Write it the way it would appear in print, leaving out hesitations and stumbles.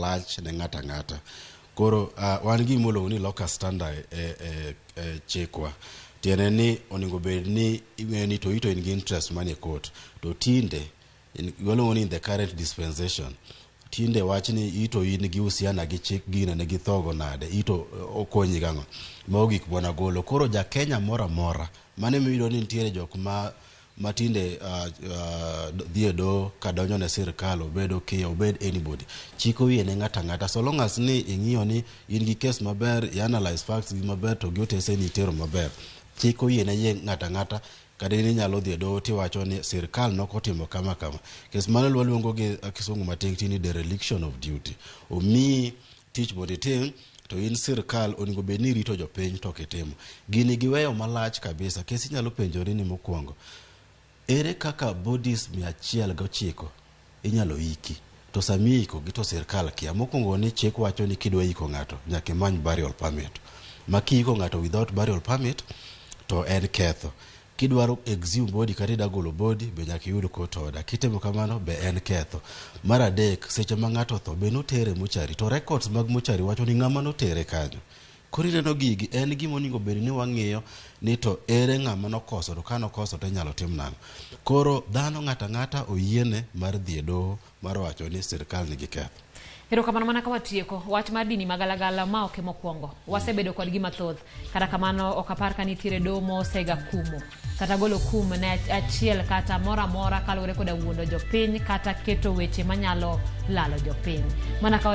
Lach ne ng'ato ang'ata. Koro wan gi gima iluongo ni locus standi e, e, e chikwa. Tiende ni onego bed ni ing'eyo ni to ito in gi interest manie court. To tinde, waluongo ni in the current dispensation, tinde wach ni ito in gi uhusiana gi chik gino ne githogo nade, ito okonyi gang'o. Mago gik mwana golo. Koro ja Kenya moro amora, mano emiyudo ni nitiere jok ma matinde dhi e doho ka donjo ne sirkal, obed Okiya, obed anybody, chik oyie ne ng'ato ang'ata so long as ni ing'iyo ni in gi case maber, i analyze facts gi maber to gi otese ni itero maber, chik oyie ne yie ng'ato ang'ata. Kata in inyalo dhi e doho tiwacho ni sirkal nokotimo kama kama. Kes mano waluongo gi kisungu matin tin ni dereliction of duty. Omiyi tich mondo itim to in sirkal onego bed ni irito jopiny to ok itimo. Gini giweyo malach kabisa. Kes inyalo penjori ni mokwongo, ere kaka bodies 109 inyalo iki to sami ikogi to sirkal kia? Mokwongo ni chik wacho ni kidwa iko ng'ato nyaka imany burial permit. Ma kiiko ng'ato without burial permit to en ketho. Kidwaro exhume body kata idwa golo body be nyaka iyud court order. Kitimo kamano be en ketho. Mar adek, seche ma ng'ato otho be notere mochari to records mag mochari wacho ni ng'ama notere kanyo. Koro ineno gigi en gima onego bed ni wang'iyo ni to ere ng'ama nokoso to ka nokoso to inyalo tim nang'o. Koro dhano ng'ato ang'ata oyiene mar dhi e doho mar wacho ni sirkal nigi ketho. Erokamano. Mana ka watieko wach mar dini magalagala ma ok emokwongo, wasebedo kodgi mathoth. Kata kamano ok apar ka nitiere doho mosega kumo kata golo kum ne achiel kata moro amora kaluwore koda wuondo jopiny kata keto weche manyalo lalo jopiny. Mana ka